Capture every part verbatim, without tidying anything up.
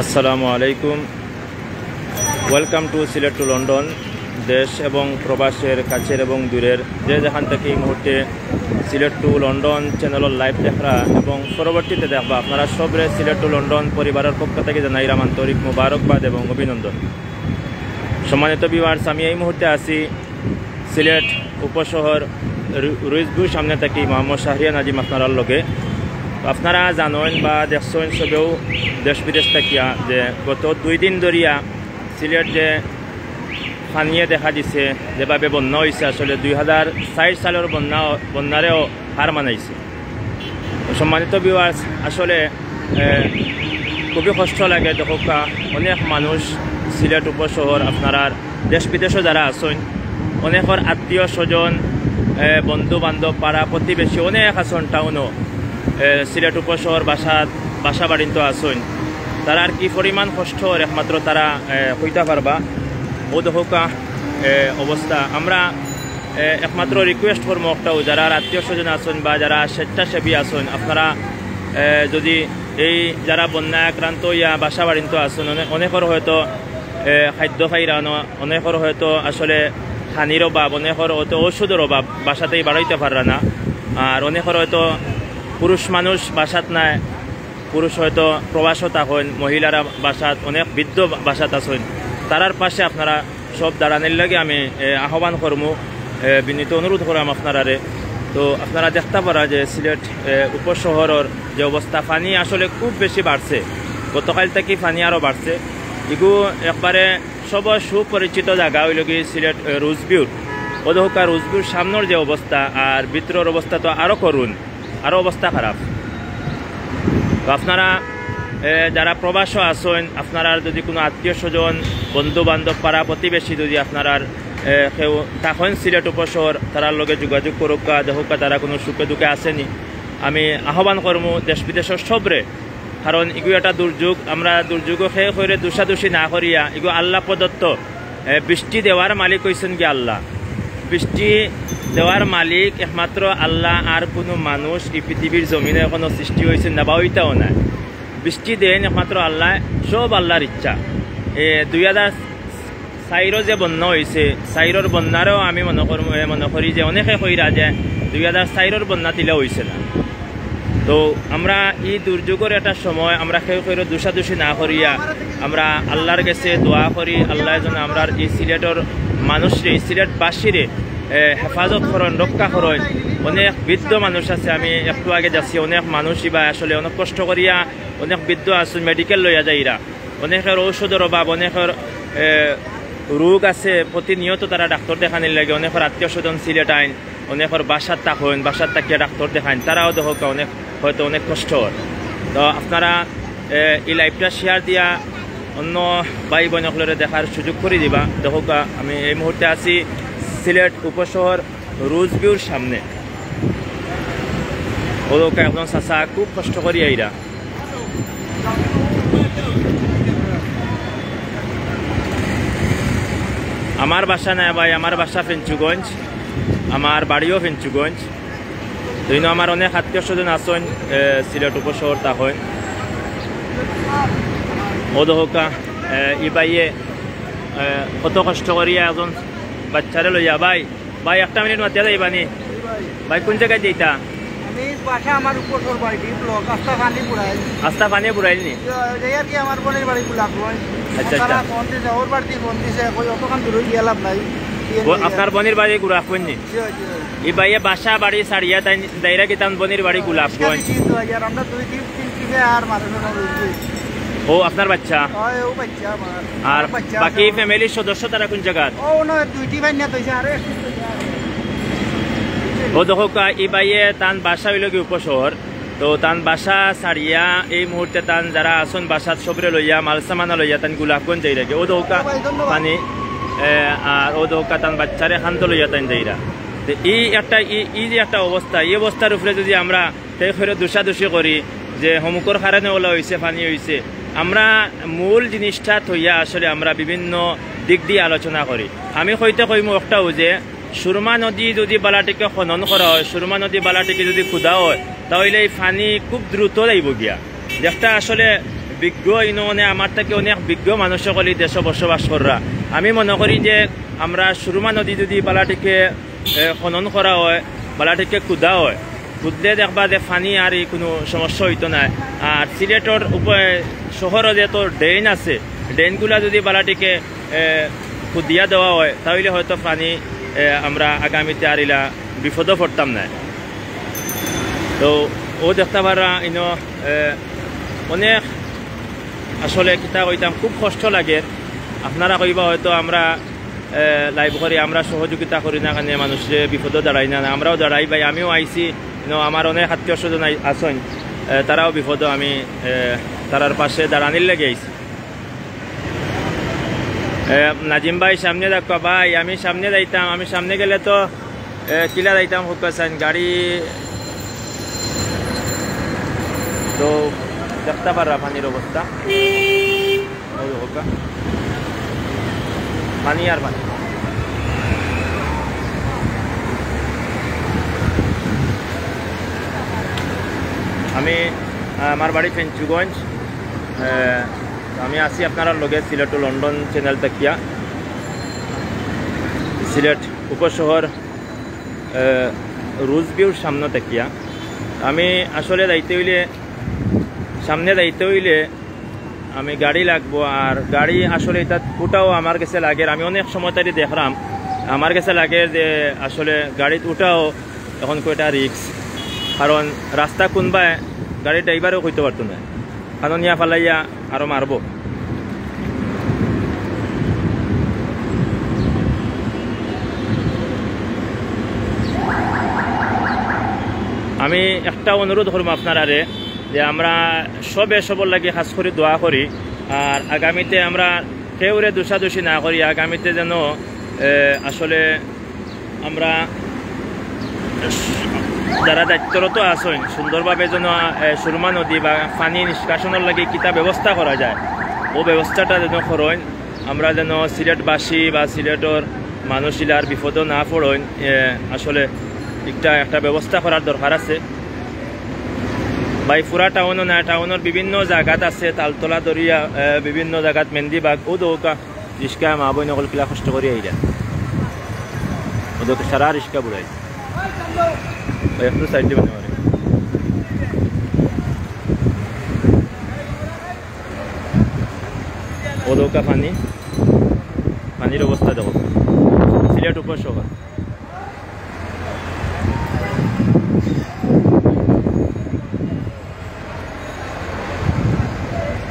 আসসালামু আলাইকুম। Welcome to Sylhet to London. দেশ এবং প্রবাসের কাছের এবং দূরের যে যেখান থাকি এই মুহূর্তে সিলেট to লন্ডন চ্যানেলর লাইভ দেখরা এবং পরবর্তীতে দেখবা, আপনারা সবরে সিলেট to লন্ডন পরিবারর পক্ষ থাকি জানাইরাম আন্তরিক মোবারকবাদ এবং অভিনন্দন। সম্মানিত ভিউয়ার্স, আমি এই মুহূর্তে আছি সিলেট উপশহর রু-, রুইসবিউর সামনে থাকি মোহাম্মদ শাহরিয়ার নাজিম আপনারার লগে। তো আপনারা জানইন বা দেখছইন সবেউ দেশ বিদেশ থাকিয়া যে গত দুই দিন ধরিয়া সিলেট যে পানিয়ে দেখা দিছে, যেভাবে বন্যা অইছে, আসলে দুই হাজার চাইর সালর বন্যা, বন্যারেও হার মানাইছে। তো সম্মানিত ভিউয়ার্স, আসলে এ, খুবই কষ্ট লাগে। দেখউক্কা, অনেক মানুষ সিলেট উপশহর, আপনারার দেশ বিদেশও যারা আছইন, অনেকর আত্মীয় স্বজন, এ, বন্ধু বান্ধব, পাড়া প্রতিবেশী অনেক আছইন টাউনও, এ, সিলেট উপশহর বাসাত, বাসা বাড়িত আছইন। তারার কি পরিমাণ কষ্ট অর একমাত্র তারা, এ, কইতা পারবা। অউ দেখউক্কা, এ, অবস্থা। আমরা এ, একমাত্র রিকোয়েস্ট করমু একটাউ, যারার আত্মীয় স্বজন আছইন বা যারা স্বেচ্ছাসেবী আছইন, আপনারা, এ, যদি এই যারা বন্যায় আক্রান্ত অইয়া বাসা বাড়িত আছইন, অনে-, অনেকর হয়তো, এ, খাদ্য পাইরা না, অনেকর হয়তো আসলে পানির অভাব, অনেকর হয়তো ঔষধর অভাব, বাসাতেই বারইতা পাররা না, আর অনেকর হয়তো পুরুষ মানুষ বাসাত নাই, পুরুষ হয়তো প্রবাসও থাকইন, মহিলারা বাসাত, অনেক বৃদ্ধ বা-, বাসাত আছইন, তারার পাশে আপনারা সব দাঁড়ানির লাগি আমি, এ, আহ্বান করমু, এ, বিনীত অনুরোধ করাম আপনারারে। তো আপনারা দেখতা পারা যে সিলেট, এ, উপশহরর যে অবস্থা, পানি আসলে খুব বেশি বাড়ছে, গতকাইল থাকি পানি আরও বাড়ছে। ইগু একবারে সব সুপরিচিত জাগা অইলোগি সিলেট, এ, রুইসবিউর। অউ দেখউক্কা রুইসবিউর সামনর যে অবস্থা, আর ভিতরর অবস্থা তো আরও করুণ। আরও অবস্থা খারাপ। তো আপনারা, এ, যারা প্রবাসও আছইন, আপনারার যদি কুনু আত্মীয় স্বজন, বন্ধু বান্ধব, পাড়া প্রতিবেশী যদি আপনারার, এ, কেউ থাকইন সিলেট উপশহর, তারার লগে যোগাযোগ করউক্কা, দেখউক্কা তারা কুনু সুখে দুঃখে আছইন নি। আমি আহ্বান করমু দেশ বিদেশর সবরে, কারণ ইগু একটা দুর্যোগ, আমরা দুর্যোগও কেউ কেউরে দুষাদুষি না করিয়া, ইগু আল্লাহ প্রদত্ত। এ, বৃষ্টি দেওয়ার মালিক অইছইন গি আল্লাহ। বৃষ্টি দেওয়ার মালিক একমাত্র আল্লাহ, আর কুনু মানুষ ই পৃথিবীর জমিনে এখনো সৃষ্টি অইছইন না বা অইতাও নায়। বৃষ্টি দেইন একমাত্র আল্লাহ, সব আল্লাহর ইচ্ছা। এ, দুই হাজার চাইরো যে বন্যা অইছে, চাইরর বন্যারেও আমি মনো কর-, এ, মনো করি যে অনেকে কইরা যে দুই হাজার চাইরর বন্যা তিলা অইছে না। তো আমরা ই দুর্যোগর একটা সময় আমরা কেউ কেউরে দুষাদুষি না করিয়া আমরা আল্লাহর গেছে দোয়া করি, আল্লায় যেন আমরার ই সিলেটর মানুষরে, ই সিলেটবাসীরে, এ, হেফাজত করইন, রক্ষা করইন। অনেক বৃদ্ধ মানুষ আছে, আমি একটু আগে যাচ্ছি, অনেক মানুষ ইবা আসলে অনেক কষ্ট করিয়া, অনেক বৃদ্ধ আছে, মেডিকেল লইয়া যাইরা, অনেকর ঔষধর অভাব, অনেকর, এ, রোগ আছে, প্রতিনিয়ত তারা ডাক্তর দেখানির লাগি, অনেকর আত্মীয় স্বজন সিলেট আইন, অনেকর বাসাত থাকইন, বাসাত থাকিয়া ডাক্তর দেখাইন, তারাও দেখউক্কা অনেক, হয়তো অনেক কষ্ট অর। তো আপনারা, এ, ই লাইভটা শেয়ার দিয়া অন্য ভাই বইন অকলরে দেখার সুযোগ করি দিবা। দেখউক্কা, আমি এই মুহূর্তে আছি সিলেট উপশহর রুইসবিউর সামনে। অউ দেখউক্কা একজন চাচা খুব কষ্ট করি আইরা। আমার বাসা নায় ভাই, আমার বাসা ফেঞ্চুগঞ্জ, আমার বাড়িও ফেঞ্চুগঞ্জ। তো ইনো আমার অনেক আত্মীয় স্বজন আছইন, এ, সিলেট উপশহর থাকইন। অউ দেখউক্কা, এ, ই ভাইয়ে, এ, কত কষ্ট করিয়া একজন বাচ্চারে লইয়া। ভাই, ভাই, একটা মিনিট মাতিয়া যাইবা নি? ভাই, কোন জাগাত যাইতা? আমি বাসা আমার উপশহর বাড়ি, ব্লক, আস্তা পানি বুড়াইল। আস্তা পানি বুড়াইল নি? যাই আর কি, আমার বইনর বাড়ি গোলাপগঞ্জ। আচ্ছা, আচ্ছা। তারা ফোন দিছে, ওর বাড়িত ফোন দিছে, কই অতখান দূরে গিয়া লাভ নাই। ও, আপনার বইনর বাড়ি গোলাপগঞ্জ নি? জি, জি। ই ভাইয়ে বাসা বাড়ি ছাড়িয়া তাইন যাইরা কিতা তান বইনর বাড়ি গোলাপগঞ্জ। জি, তো আর আমরা দুই দিন তিন দিনে আর মানুষ না রইছি। ও, আপনার বাচ্চা? হয়, ও বাচ্চা আমার। আর আমার বাচ্চা বাকি আছে। ফ্যামিলির সদস্য তারা কোন জাগাত? ও, না, দুইটি ভাই না, দুইটা, আরো একটি। অউ দেখউক্কা, ই ভাইয়ে তান বাসা অইলোগি উপশহর। তো তান বাসা ছাড়িয়া এই মুহূর্তে তান যারা আছইন বাসাত সবরে লইয়া, মাল সামানা লইয়া তান গোলাপগঞ্জ যাইরাগি। অউ দেখউক্কা ভাই, ধন্যবাদ। পানি, এ, আর অউ দেখউক্কা তান বাচ্চারে কান্দো লইয়া তাইন যাইরা। তো ই একটা, ই, ই যে একটা অবস্থা, ই অবস্থার উপরে যদি আমরা কেউ কেউরে দুষাদুষি করি যে হমুকর কারণে অলা অইছে, পানি অইছে, আমরা মূল জিনিসটা থইয়া আসলে আমরা বিভিন্ন দিক দিয়া আলোচনা করি। আমি কইতে কইমু একটাউ যে সুরমা নদী যদি বালাটিকে খনন করা হয়, সুরমা নদী বালাটিকে যদি খুদা হয়, তাহলে এই পানি খুব দ্রুত যাইব গিয়া। যেটা আসলে বিজ্ঞ, ইনো মানে আমার থাকি অনেক বিজ্ঞ মানুষ অকল ই দেশো বসবাস কররা। আমি মনো করি যে আমরা সুরমা নদী যুদি বালাটিকে, এ, খনন করা অয়, বালাটিকে কুদা অয়, কুদলে দেখবা যে পানি আর ই কুনু সমস্যা অইতো নায়। আর সিলেটর উপ-, শহরো যে তো ড্রেন আছে, ড্রেনগুলা যুদি বালাটিকে, এ, কুদিয়া দেওয়া অয়, তাইলে হয়তো পানি, এ, আমরা আগামীতে আর ইলা বিপদো পড়তাম নায়। তো অউ দেখতা পাররা ইনো, এ, অনেক আসলে কিতা কইতাম, খুব কষ্ট লাগের। আপনারা কইবা হয়তো আমরা, এ, live করি, আমরা সহযোগিতা করি না, কেনে মানুষরে বিপদো দাঁড়াই না, না, আমরাও দাঁড়াই ভাই, আমিও আইছি, ইনো আমার অনেক আত্মীয় স্বজন আই-, আছইন, এ, তারাও বিপদো, আমি, এ, তারার পাশে দাঁড়ানির লাগি আইছি। এ, নাজিম ভাই, সামনে দেখো ভাই, আমি সামনে যাইতাম, আমি সামনে গেলে তো, এ, কিলা যাইতাম, হুকা সাইন গাড়ি তো দেখতা পাররা পানির অবস্থা। অউ দেখো, পানি আর পানি। আমি, আমার বাড়ি ফেঞ্চুগঞ্জ। এ, আমি আছি আপনারার লগে সিলেট টু লন্ডন channel থাকিয়া। সিলেট উপশহর, এ, রোজ ভিউর সামনে থাকিয়া। আমি আসলে যাইতে অইলে, সামনে যাইতে অইলে আমি গাড়ি লাগবো, আর গাড়ি আসলে ইটাত উঠাও আমার গেছে লাগের, আমি অনেক সময় তারি দেখরাম, আমার গেছে লাগের যে আসলে গাড়িত উঠাও এখন কয়টা risk, কারণ রাস্তা কুনবায় গাড়ির ড্রাইভারেও কইতো পারতো নায়, কারণ ইয়া ফালাইয়া আরো মারবো। আমি একটা অনুরোধ করমু আপনারারে, যে আমরা সবে সবর লাগি খাস করি দোয়া করি, আর আগামীতে আমরা কেউরে দোষাদোষি না করি, আগামীতে যেন, এ, আসলে আমরা যারা দায়িত্বরত আছইন সুন্দরভাবে যেন, এ, সুরমা নদী বা পানি নিষ্কাশনর লাগি কিতা ব্যবস্থা করা যায়, অউ ব্যবস্থাটা যেন করইন। আমরা যেন সিলেটবাসী বা সিলেটর মানুষ ইলার বিপদো না পড়ইন, এ, আসলে একটা, একটা ব্যবস্থা করার দরকার আছে। ভাই, পুরা টাউনও না, টাউনর বিভিন্ন জাগাত আছে, তালতলা দরিয়া, এ, বিভিন্ন জাগাত মেন্দিবাগ, অউ দেখউক্কা রিস্কা মা বইন অকল কিলা কষ্ট করি আইরা। অউ দেখউক্কা সারা রিস্কা বুড়াই। ভাই, একটু সাইড দিবেন আমারে। অউ দেখউক্কা পানি, পানির অবস্থা দেখো, সিলেট উপশহর।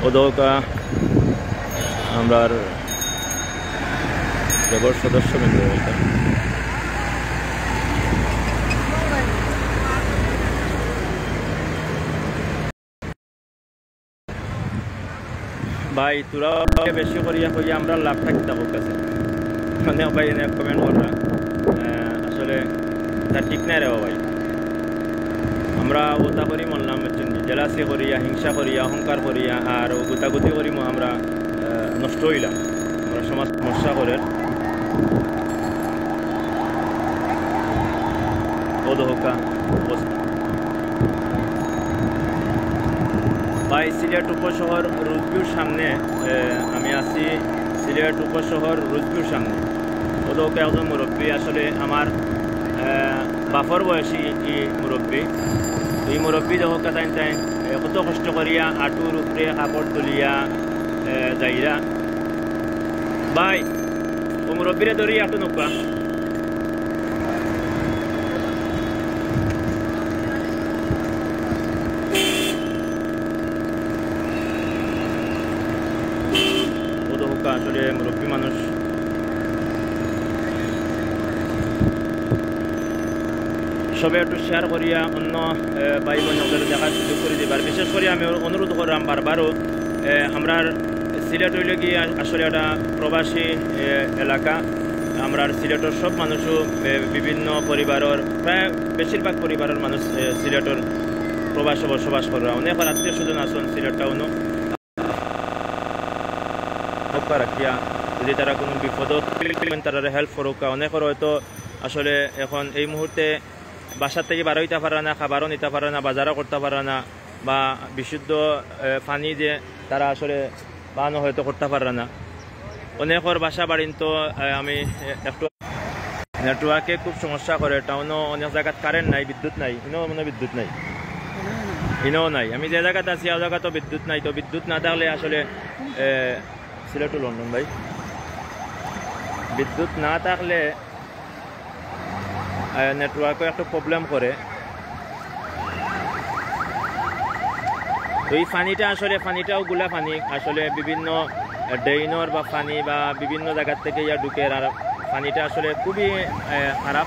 অউ দেখউক্কা আমরার লেবার সদস্যবৃন্দ। ভাই, তোরা বেশি করিয়া কইয়া আমরা লাভ থাকি থাকুক আছে। মানে ভাই, এনে comment কররা, আহ, আসলে তা ঠিক নাই রে ভাই। আমরা ওটা করি মরলাম, বুঝছেন নি? জেলাসি করিয়া, হিংসা করিয়া, অহংকার করিয়া, আর ও গুতাগুতি করি ম-, আমরা, আহ, নষ্ট হইলাম। আমরা সমাজ সমস্যা করে। অউ দেখউক্কা অবস্থা। ভাই, সিলেট উপশহর রোজ ভিউর সামনে, এ, আমি আছি সিলেট উপশহর রোজ ভিউর সামনে। অউ দেখউক্কা একজন মুরব্বি, আসলে আমার, এ, বাপর বয়সী ই মুরব্বি। ই মুরব্বি দেখউক্কা তাইন তাইন, এ, কত কষ্ট করিয়া আটুর উপরে কাপড় তুলিয়া, এ, যাইরা। ভাই, অউ মুরব্বিরে ধরি একটু নৌকা। অউ দেখউক্কা আসলে মুরব্বি মানুষ। সবে একটু share করিয়া অন্য, এ, ভাই বইন অকলরে দেখার সুযোগ করি দিবার। বিশেষ করি আমি অনুরোধ কররাম বারবারও, এ, আমরার সিলেট অইলো গিয়া আ-, আসলে একটা প্রবাসী, এ, এলাকা। আমরার সিলেটর সব মানুষও, এ, বিভিন্ন পরিবারর, প্রায় বেশিরভাগ পরিবারর মানুষ, এ, সিলেটর প্রবাসে বসবাস কররা। অনেকর আত্মীয় স্বজন আছইন সিলেট টাউনো। হক্কা রাখিয়া যদি তারা কুনু বিপদো তারারে help করউক্কা। অনেকর হয়তো আসলে এখন এই মুহূর্তে বাসা থাকি বার অইতা পাররা না, খাবারও নিতা পাররা না, বাজারও করতা পাররা না, বা বিশুদ্ধ, এ, পানি যে তারা আসলে বানো হয়তো করতা পাররা না। অনেকর বাসা বাড়িন তো, আহ, আমি, আহ, একটু নেটওয়ার্কে খুব সমস্যা করে। টাউনও অনেক জাগাত কারেন্ট নাই, বিদ্যুৎ নাই, ইনো মানে বিদ্যুৎ নাই, ইনো নাই। আমি যে জাগাত আছি, ও জাগাত তো বিদ্যুৎ নাই। তো বিদ্যুৎ না থাকলে আসলে, আহ, সিলেট টু লন্ডন ভাই, বিদ্যুৎ না থাকলে, আহ, নেটওয়ার্কও একটু প্রবলেম করে। তো এই পানিটা আসলে, পানিটাও গুলা পানি আসলে বিভিন্ন, আহ, ড্রেইনর বা পানি বা বিভিন্ন জাগার থেকে ইয়া ঢুকের। আর পানিটা আসলে খুবই, আহ, খারাপ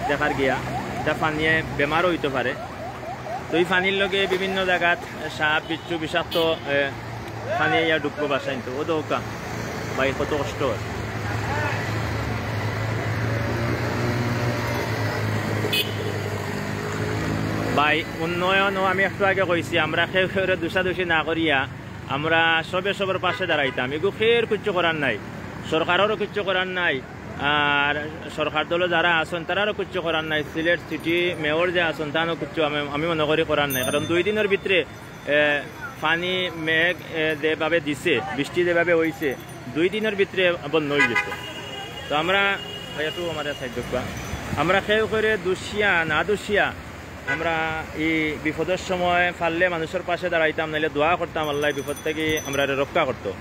দেখার গিয়া, এটা পানিয়ে বেমারও হইতে পারে। তো এই পানির লগে বিভিন্ন জাগাত সাপ, বিচ্ছু, বিষাক্ত, এ, পানি ইয়া ঢুকবো বাসাইন তো। ও দৌকা ভাই, কত কষ্ট হয়। ভাই, উন্নয়ন ও আমি একটু আগে কইছি, আমরা কেউ কেউরে দুষাদুষি না করিয়া আমরা সবে সবর পাশে দাঁড়াইতাম। এগু ফের কিচ্ছু করার নাই, সরকারেরও কিচ্ছু করার নাই। আর সরকার দলো যারা আছইন, তারারও কিচ্ছু করার নাই। সিলেট সিটি মেয়র যে আছইন, তানও কিচ্ছু আমি, আমি মনে করি করার নাই। কারণ দুই দিনর ভিতরে, এ, পানি মেঘ, এ, যেভাবে দিছে, বৃষ্টি যেভাবে হইছে, দুই দিনর ভিতরে বন্ধ হয়ে গেছে। তো আমরা, ভাই, একটু আমাদের সাহায্য করা। আমরা কেউ কেউরে দুষিয়া, না দুষিয়া, আমরা এই বিপদর সময় পারলে মানুষর পাশে দাঁড়াইতাম, নাইলে দোয়া করতাম, আল্লাহ বিপদ থেকে আমরা রক্ষা করতো।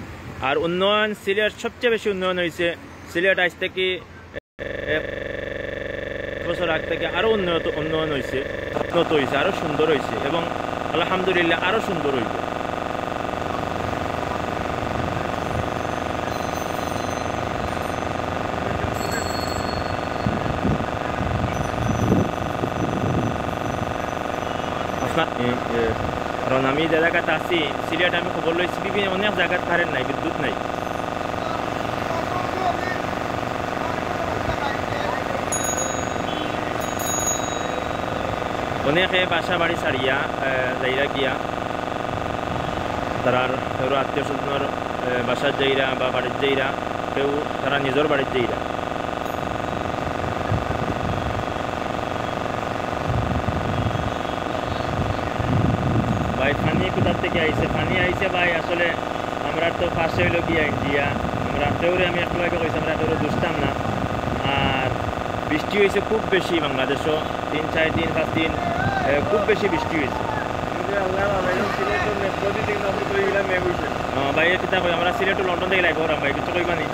আর উন্নয়ন, সিলেট সবচেয়ে বেশি উন্নয়ন হইছে। সিলেট আইজ থেকে এক বছর আগ থেকে আরো উন্নত, উন্নয়ন হইছে, উন্নত হইছে, আরো সুন্দর হইছে এবং আলহামদুলিল্লাহ আরো সুন্দর হইবে। আপনার, এ, এ, কারণ আমি যে জাগাত আছি, সিলেট আমি খবর লইছি, বিভিন্ন অনেক জাগাত কারেন্ট নাই, বিদ্যুৎ নাই। অনেকে বাসা বাড়ি ছাড়িয়া, এ, যাইরা গিয়া, তারার কারো আত্মীয় স্বজনর, এ, বাসাত যাইরা বা বাড়িত যাইরা, কেউ তারা নিজর বাড়িত যাইরা। ভাই, পানি কোথার থেকে আইছে? পানি আইছে ভাই, আসলে আমরা তো পাশে হইল গিয়া ইন্ডিয়া। আমরা কেউরে, আমি একটু আগে কইছি, আমরা কেউরে দুষতাম না। আর বৃষ্টি হইছে খুব বেশি বাংলাদেশও, তিন, চার দিন, পাঁচ দিন, এ, খুব বেশি বৃষ্টি হইছে। যদি আল্লাহ ভালো সিলেটর মেঘ প্রতিদিন আমরা তো এইগুলা মেঘ হইছে। হ্যাঁ ভাই, এ কিতা কই, আমরা সিলেট টু লন্ডন থেকে লাইভ করাম ভাই, কিছু কইবা নি?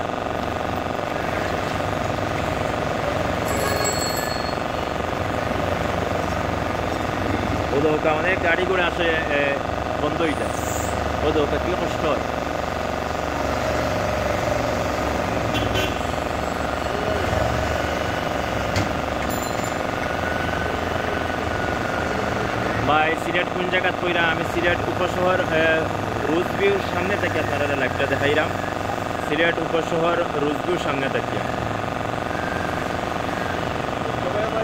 ও দৌকা অনেক গাড়ি ঘোড়া আসে, এ, বন্ধ হয়ে যায়। ও দৌকা কি কষ্ট হয়। ভাই, সিলেট কোন জাগাত কইরা? আমি সিলেট উপশহর, এ, রোজভিউর সামনে থেকে আপনারা লাইভটা দেখাইরাম। সিলেট উপশহর রোজভিউর সামনে থাকিয়া।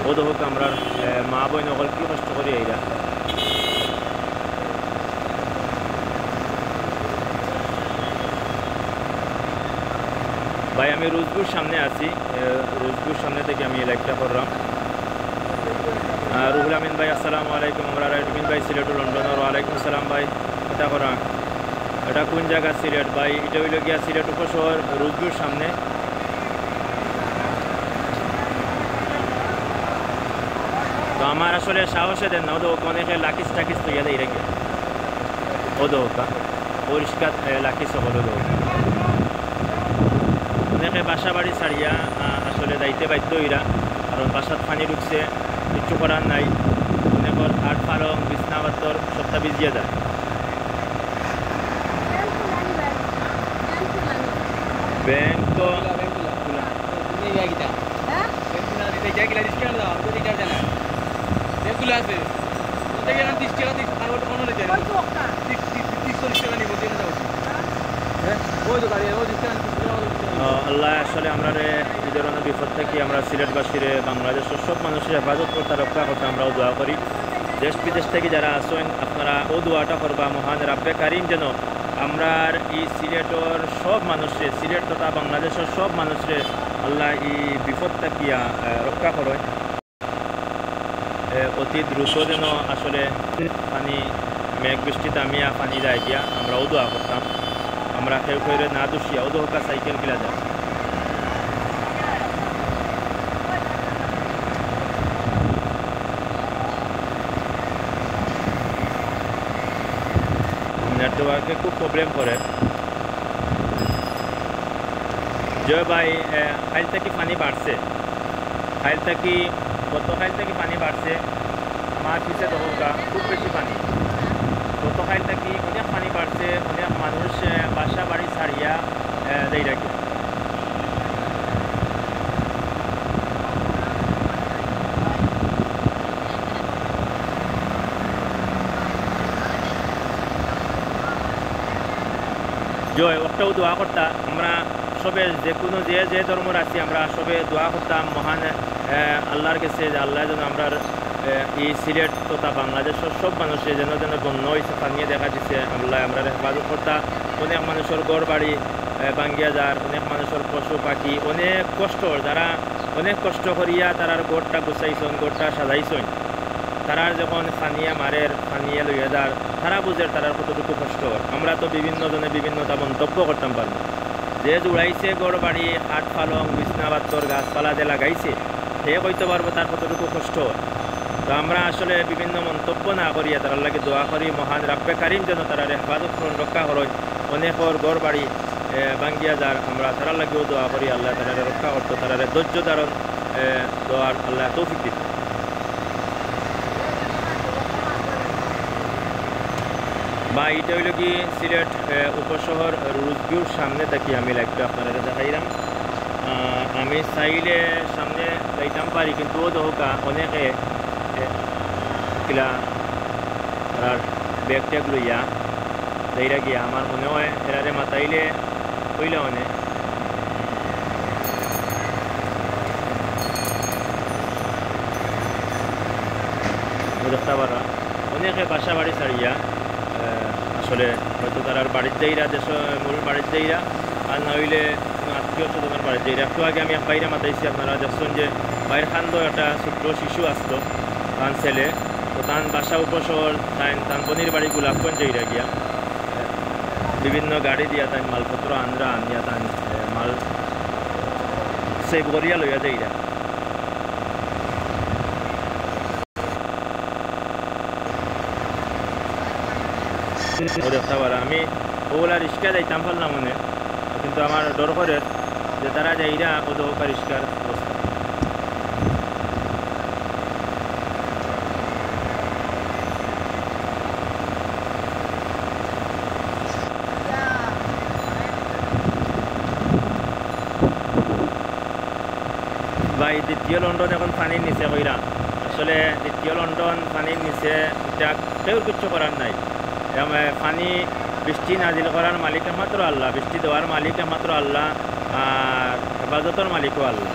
ও দেখো, আমরার, এ, মা বইন অকল কি কষ্ট করি আইরা। ভাই, আমি রোজভিউর সামনে আছি। এ, রোজভিউর সামনে থেকে আমি লাইভটা করলাম। আহ, রুহুল আমিন ভাই, আসসালামু আলাইকুম। আমরা রাইট আমিন ভাই, সিলেট টু লন্ডন। ওয়ালাইকুম সালাম ভাই, কিতা করা? এটা কোন জায়গা সিলেট ভাই? এটা হইল গিয়া সিলেট উপশহর রোজভিউর সামনে। তো আমার আসলে সাহসে দেন না, ও তো অনেকে লাকিস টাকিস তৈয়া দেয় রেখে। ও দৌকা, পরিষ্কার, এ, লাকিস হলো দৌকা। অনেকে বাসা বাড়ি ছাড়িয়া, আ, আসলে যাইতে বাধ্য হইরা, কারণ বাসাত পানি ঢুকছে, কিচ্ছু করার নাই। অনেকর খাট পালং, বিছনা বাত্তর সবটা ভিজিয়া যায়। ব্যাংক তো তুমি ইয়া কিতা? হ্যাঁ? ব্যাংক না দিতে গিয়া কিলা রিস্ক না দাও, আমি তো দিতে জানা। ব্যাংক খোলা আছে। ওতে গিয়ে তিরিশ টাকা দিস, আর ওটা কোনো নেই। ওই তো ওটা। তিরিশ, তিরিশ, তিরিশ, চল্লিশ টাকা নিব, দিয়ে দাও। হ্যাঁ? ওই তো গাড়ি, ওই রিস্ক আনতে, ওই রিস্ক আনতে। আহ, আল্লাহ আসলে আমরারে এই ধরনের বিপদ থেকে আমরা সিলেটবাসীরে, বাংলাদেশের সব মানুষের হেফাজত করতে, রক্ষা করতে আমরাও দোয়া করি। দেশ বিদেশ থেকে যারা আছেন, আপনারা ও দোয়াটা করবা, মহান রাব্বে কারিম যেন আমরার এই সিলেটর সব মানুষরে, সিলেট তথা বাংলাদেশের সব মানুষরে আল্লাহ এই বিপদ থাকিয়া, আহ, রক্ষা করে। এ, অতি দ্রুত যেন আসলে পানি মেঘ বৃষ্টিত আমি আ পানি যায় গিয়া, আমরাও দোয়া করতাম। আমরা কেউ কেউরে না দুষিয়া, অউ দেখউক্কা সাইকেল কিলা যায়। নেটওয়ার্কে খুব প্রবলেম করে। জয় ভাই, এ, কাইল থাকি পানি বাড়ছে। কাইল থাকি, গত কাইল থাকি পানি বাড়ছে। আমার পিছে দেখউক্কা খুব বেশি পানি। গত কাইল থাকি অনেক পানি বাড়ছে, অনেক মানুষ, এ, বাসা বাড়ি ছাড়িয়া, এ, যাইরা গিয়া। জয়, অকটাউ দোয়া করতা। আমরা সবে, যে কুনু যে, যে ধর্মর আছি, আমরা সবে দোয়া করতাম মহান, এ, আল্লার গেছে যে আল্লায় যেন আমরার, এ, ই সিলেট তথা বাংলাদেশর সব মানুষে যেন, যেন বন্যা অইছে, পানিয়ে দেখা দিছে, আল্লায় আমরারে হেফাজত করতা। অনেক মানুষর ঘর বাড়ি, এ, ভাঙ্গিয়া যার, অনেক মানুষর পশু পাখি, অনেক কষ্ট, যারা অনেক কষ্ট করিয়া তারার ঘরটা গুছাইছইন, ঘরটা সাজাইছইন, তারার যখন পানিয়ে মারের, পানিয়ে লইয়া যার, তারা বুঝের তারার কতটুকু কষ্ট অর। আমরা তো বিভিন্ন জনে বিভিন্নতা মন্তব্য করতাম পারমু। যে জুড়াইছে ঘর বাড়ি, খাট পালং, বিছনা বাত্তর, গাছপালা যে লাগাইছে, হে কইতো পারবো তার কতটুকু কষ্ট অর। তো আমরা আসলে বিভিন্ন মন্তব্য না করিয়া তারার লাগি দোয়া করি, মহান রাব্বে কারিম যেন তারারে হেফাজত করইন, রক্ষা করইন। অনেকর ঘর বাড়ি, এ, ভাঙ্গিয়া যার, আমরা তারার লাগিও দোয়া করি, আল্লায় তারারে রক্ষা করতো, তারারে ধৈর্য ধারণ, এ, দেওয়ার আল্লায় তৌফিক দিতো। বা ইটা অইলো কি সিলেট, এ, উপশহর রুজভিউর সামনে থাকি আমি লাইভটা আপনারারে দেখাইরাম। আহ, আমি চাইলে সামনে যাইতাম পারি, কিন্তু অউ দেখউক্কা অনেকে, এ, কিলা তারার ব্যাগ ট্যাগ লইয়া যাইরা গিয়া। আমার মনে অয় এরারে মাতাইলে অইলা অনে। অউ দেখতা পাররা, অনেকে বাসা বাড়ি ছাড়িয়া, আহ, আসলে হয়তো তারার বাড়িত যাইরা, দেশ, মূল বাড়িত যাইরা, আর না অইলে কুনু আত্মীয় স্বজনর বাড়িত যাইরা। একটু আগে আমি এক ভাইরে মাতাইছি, আপনারা দেখছইন যে ভাইর কান্দো একটা ছোট্ট শিশু আছতো, তান ছেলে, তো তান বাসা উপশহর, তাইন, তান বইনর বাড়ি গোলাপগঞ্জ যাইরা গিয়া। বিভিন্ন গাড়ি দিয়া তাইন মালপত্র আনরা, আনিয়া তাইন, এ, মাল সেভ করিয়া লইয়া যাইরা। অউ দেখতা পাররা, আমি অউলা রিস্কা যাইতাম পারলাম অনে, কিন্তু আমার ডর করের যে তারা যাইরা অউ দেখউক্কা রিস্কার অবস্থা। ভাই, দ্বিতীয় লন্ডন এখন পানির নিচে কইরা। আসলে দ্বিতীয় লন্ডন পানির নিচে, ইটা কেউর কিচ্ছু করার নাই। এম, এ, পানি, বৃষ্টি নাজিল করার মালিক একমাত্র আল্লাহ, বৃষ্টি দেওয়ার মালিক একমাত্র আল্লাহ, আর হেফাজতর মালিকও আল্লাহ।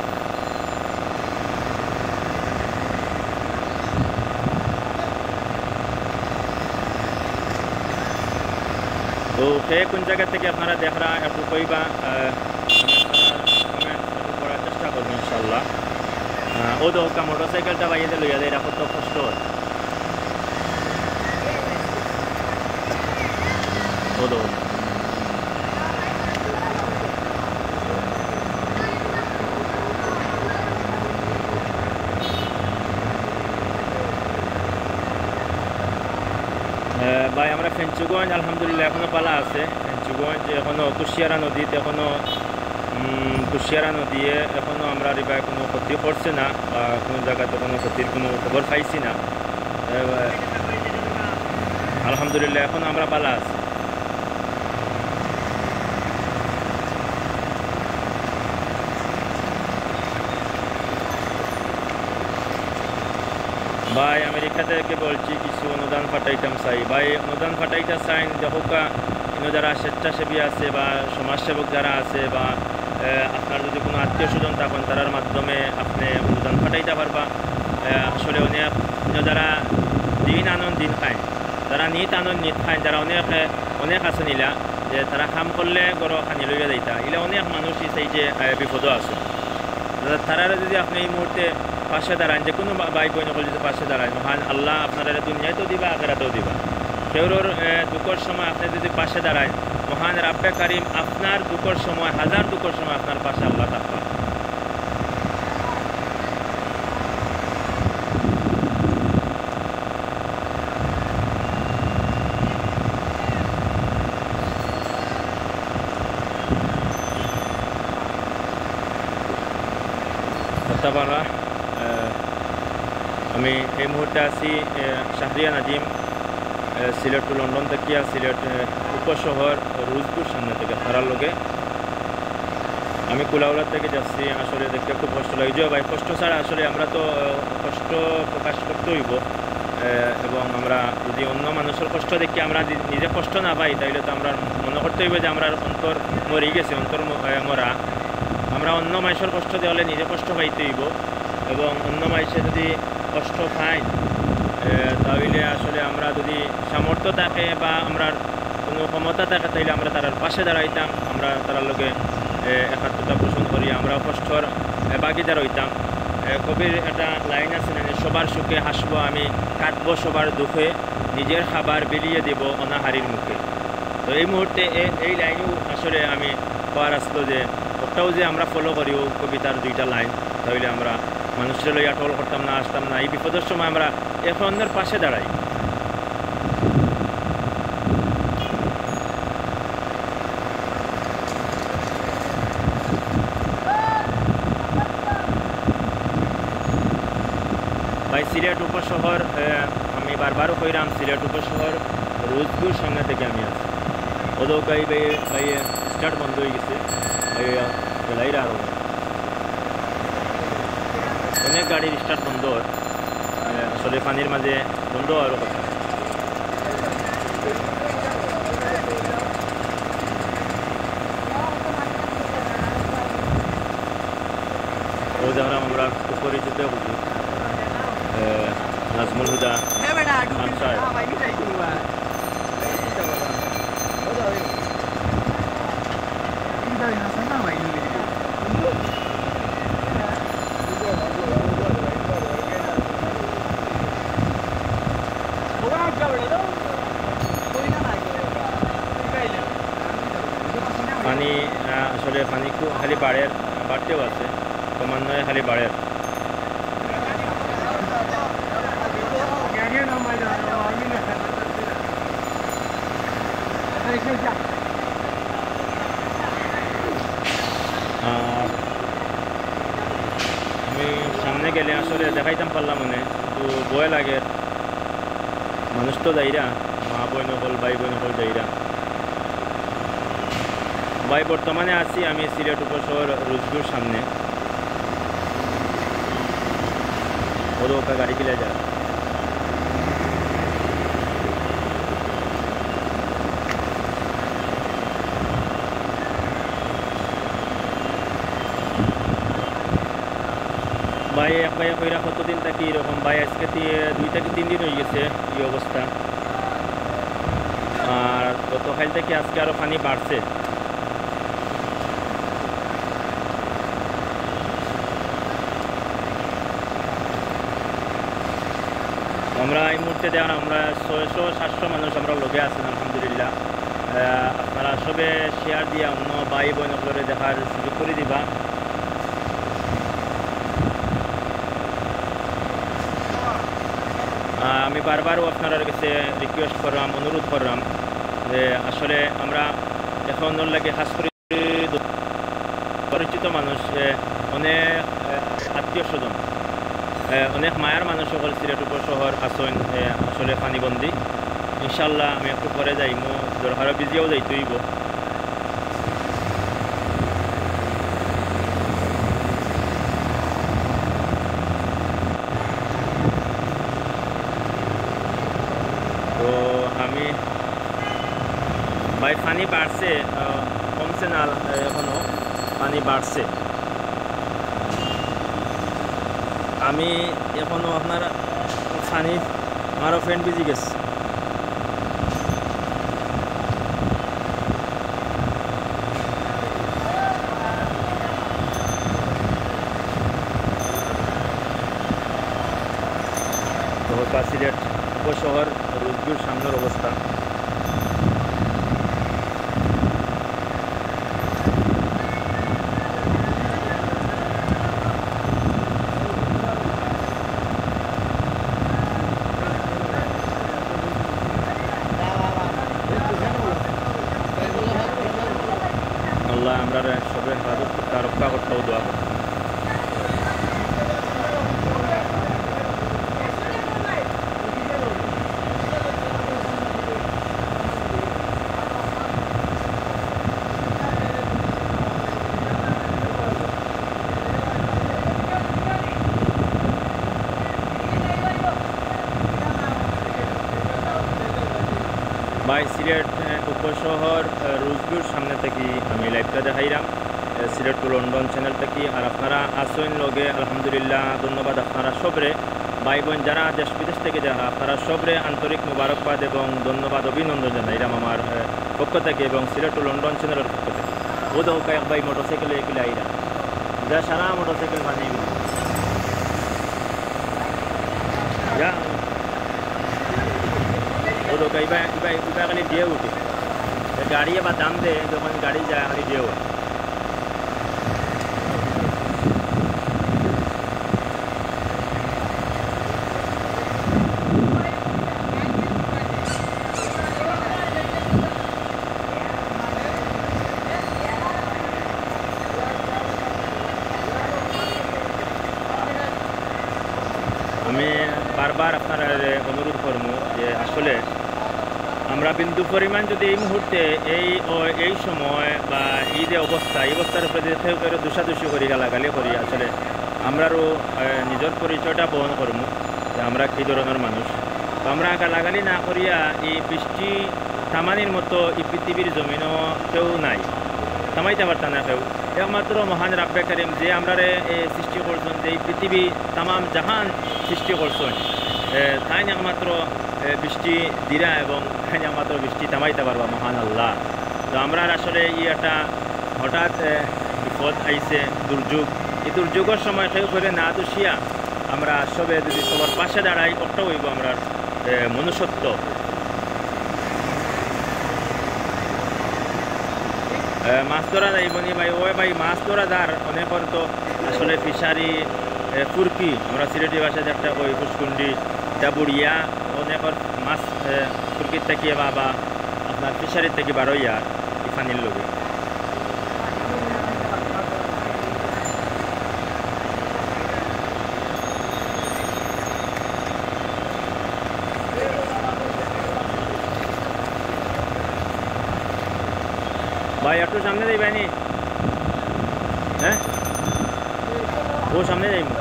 তো কে কুন জাগা থাকি আপনারা দেখরা একটু কইবা, আহ, আমি আপনারার comment একটু পড়ার চেষ্টা করমু ইনশাআল্লাহ। আহ, অউ দেখউক্কা মোটরসাইকেলটা বাইয়ে লইয়া যাইরা, কত কষ্ট অর। অউ দেখউক্কা। আহ, ভাই, আমরা ফেঞ্চুগঞ্জ আলহামদুলিল্লাহ এখনো ভালা আছে। ফেঞ্চুগঞ্জ এখনো কুশিয়ারা নদীত এখনো, উম, কুশিয়ারা নদীয়ে এখনো আমরার ইবায় কুনু ক্ষতি করছে না বা কুনু জাগাত কুনু ক্ষতির কুনু খবর পাইছি না। আহ, আলহামদুলিল্লাহ এখনো আমরা ভালা আছি। ভাই, আমেরিকা থেকে বলছি, কিছু অনুদান পাঠাইতাম চাই। ভাই, অনুদান পাঠাইতা চাইন, দেখউক্কা, ইনো যারা স্বেচ্ছাসেবী আছে বা সমাজসেবক যারা আছে বা, এ, আপনার যদি কুনু আত্মীয় স্বজন থাকইন, তারার মাধ্যমে আপনে অনুদান পাঠাইতা পারবা। এ, আসলে অনেক, ইনো যারা দিন আনইন দিন খাইন, যারা নিত আনইন নিত খাইন, যারা অনেক, এ, অনেক আছইন ইলা, যে তারা কাম করলে ঘরো খানি লইয়া যাইতা। ইলা অনেক মানুষ ই সাইডে, এ, বিপদো আছে। তারারে যদি আপনে ই মুহূর্তে পাশে দাঁড়াইন, যে কুনু বা-, ভাই বইন অকল যদি পাশে দাঁড়াইন, মহান আল্লাহ আপনারারে দুনিয়াতেও দিবা, আখেরাতেও দিবা। কেউরর, এ, দুঃখর সময় আপনে যুদি পাশে দাঁড়াইন, মহান রাব্বে কারিম আপনার দুঃখর সময়, হাজার দুঃখর সময় আপনার পাশে আল্লাহ থাকবা। কথা বলা, এ, আমি এই মুহূর্তে আছি, এ, শাহরিয়ার নাজিম, এ, সিলেট টু লন্ডন থাকিয়া সিলেট, এ, উপশহর রুজগুর সামনে থাকি তারার লগে। আমি কুলাউড়া থাকি যাচ্ছি, আসলে দেখতে খুব কষ্ট লাগে। জি ভাই, কষ্ট ছাড়া আসলে আমরা তো, এ, কষ্ট প্রকাশ করতে অইবো। এ, এবং আমরা যুদি অন্য মানুষর কষ্ট দেখি আমরা নি-, নিজে কষ্ট না পাই, তাইলে তো আমরা মনো করতে অইবো যে আমরার অন্তর মরি গেছে, অন্তর ম-, এ, মরা। আমরা অন্য মানষর কষ্ট দেখলে নিজে কষ্ট পাইতে অইবো, এবং অন্য মানষে যুদি কষ্ট পাইন, এ, তাইলে আসলে আমরা যুদি সামর্থ্য থাকে বা আমরার কুনু ক্ষমতা থাকে, তাইলে আমরা তারার পাশে দাঁড়াইতাম, আমরা তারার লগে, এ, একাত্মতা পোষণ করি, আমরা কষ্টর, এ, ভাগিদার অইতাম। এ, কবির একটা লাইন আছে না, "সবার সুখে হাসবো আমি, কাঁদবো সবার দুঃখে, নিজের খাবার বিলিয়ে দেব অনাহারির মুখে।" তো এই মুহূর্তে এ-, এই লাইনও আসলে আমি কওয়ার আসলো যে, ওটাও যে আমরা ফলো করি, ও কবিতার দুইটা লাইন, তাইলে আমরা মানুষরে লইয়া টল করতাম না, আসতাম না। এই বিপদর সময় আমরা একে অন্যর পাশে দাঁড়াই। ভাই, সিলেট উপশহর, এ, আমি বারবারও কইরাম, সিলেট উপশহর রুজগুর সামনে থাকি আমি আছি। ওদো ভাই, ভাই, ভাই, স্টার্ট বন্ধ অই গেছে। ভাই, গেলাইরা আরো। অনেক গাড়ির স্টার্ট বন্ধ অয়। এ, আসলে পানির মাঝে বন্ধ অওয়ারও কথা। ও যারা আমরা সুপরিচিত বুঝি, এ, নাজমুল হুদা আনসার। পানি, আহ, আসলে পানি খুব খালি বাড়ের, বাড়তেও আছে, কমার নয়, খালি বাড়ের। আর আমি সামনে গেলে আসলে দেখাইতাম পারলাম অনে, কিন্তু ভয় লাগে। মানুষ তো যাইরা, মা বইন অকল, ভাই বইন অকল যাইরা। ভাই, বর্তমানে আছি আমি সিলেট উপশহর রুজগুর সামনে। ওদো ওকা গাড়ি কিলা যার। ভাই, এক ভাইয়ে কইরা কতদিন থাকি এরকম, ভাই, আজকে তি-, দুই থাকি তিন দিন অই গেছে এই অবস্থা। আর গতকাল থাকি আজকে আরো পানি বাড়ছে। আমরা এই মুহূর্তে দেখেন, আমরা ছয়শো সাতশো মানুষ আমরা লগে আছেন, আলহামদুলিল্লাহ। আহ, আপনারা সবে শেয়ার দিয়া অন্য ভাই বইন অকলরে দেখার সুযোগ করি দিবা। আহ, আমি বারবারও আপনারার কাছে রিকোয়েস্ট করলাম, অনুরোধ করলাম যে আসলে আমরা একে অন্যর লাগি খাস করি পরিচিত মানুষ, এ, অনেক, এ, আত্মীয় স্বজন, এ, অনেক মায়ার মানুষ অকল সিলেট উপশহর আছইন, এ, আসলে পানিবন্দী। ইনশাল্লাহ আমি একটু পরে যাইমু, দরকারও ভিজিয়াও যাইতে অইবো। তো আমি, ভাই, পানি বাড়ছে, আহ, কমছে না, আহ, এখনো পানি বাড়ছে। আমি এখনো আপনার পানি, আমারও প্যান্ট ভিজি গেছে। তো সিলেট উপশহর রুজগুর সামনের অবস্থা। সবে হেফাজত করতা, রক্ষা করতা ও দোয়া করতা। ভাই, সিলেট, এ, উপশহর, এ, রুজগুর সামনে থাকি আমি live-টা দেখাইরাম, এ, সিলেট to লন্ডন channel থাকি। আর আপনারা আছইন লগে, আলহামদুলিল্লাহ, ধন্যবাদ আপনারা সবরে। ভাই বোন যারা দেশ বিদেশ থাকি দেখরা, আপনারা সবরে আন্তরিক মুবারকবাদ এবং ধন্যবাদ, অভিনন্দন জানাইরাম আমার, এ, পক্ষ থাকি এবং সিলেট to লন্ডন channel-র পক্ষ থাকি। ও দেখো, এক ভাই মোটরসাইকেলে এগুলো আইরা, যা সারা মোটরসাইকেল পানি। যা। ও দেখো, ইবা, ইবা, ইবা খালি ঢেউ উঠে। এ গাড়ি আবার দাম দে, যখন গাড়ি যায়, খালি ঢেউ হয়। আমি বারবার আপনারারে অনুরোধ করমু যে আসলে আমরা বিন্দু পরিমাণ যদি এই মুহূর্তে এই, ও, এই সময় বা এই যে অবস্থা, এই অবস্থার উপরে যদি কেউ কেউ দুষাদুষি করি, গালাগালি করি, আসলে আমরারও, এ, নিজর পরিচয়টা বহন করমু যে আমরা কী ধরনের মানুষ। তো আমরা গালাগালি না করিয়া এই বৃষ্টি থামানির মতো এই পৃথিবীর জমিনও কেউ নাই, থামাইতে পারতা না কেউ। একমাত্র মহান রাব্বে করিম যে আমরারে, এ, সৃষ্টি করছইন, যে এই পৃথিবী তামাম জাহান সৃষ্টি করছইন, এ, তাইন একমাত্র, এ, বৃষ্টি দিরা এবং তাইন একমাত্র বৃষ্টি থামাইতা পারবা, মহান আল্লাহ। তো আমরার আসলে এই একটা হঠাৎ, এ, বিপদ আইছে, দুর্যোগ। এই দুর্যোগর সময় কেউ কেউরে না দুষিয়া আমরা সবে যদি সবার পাশে দাঁড়াই, ওটাও অইবো আমরার, এ, মনুষ্যত্ব। এ, মাছ ধরা যাইবো নি ভাই? ওই ভাই, মাছ ধরা যার, অনেকর তো আসলে ফিশারি, এ, ফুরকি, আমরা সিলেটি ভাষায় একটা কই ফুসকুন্ডি, ইটা বুড়িয়া, অনেকর মাছ, এ, ফুরকির থাকি বা, বা আপনার ফিশারি থাকি বারইয়ার এই পানির লগে। ভাই, একটু সামনে যাইবায় নি? হ্যাঁ? ও সামনে যাইমু।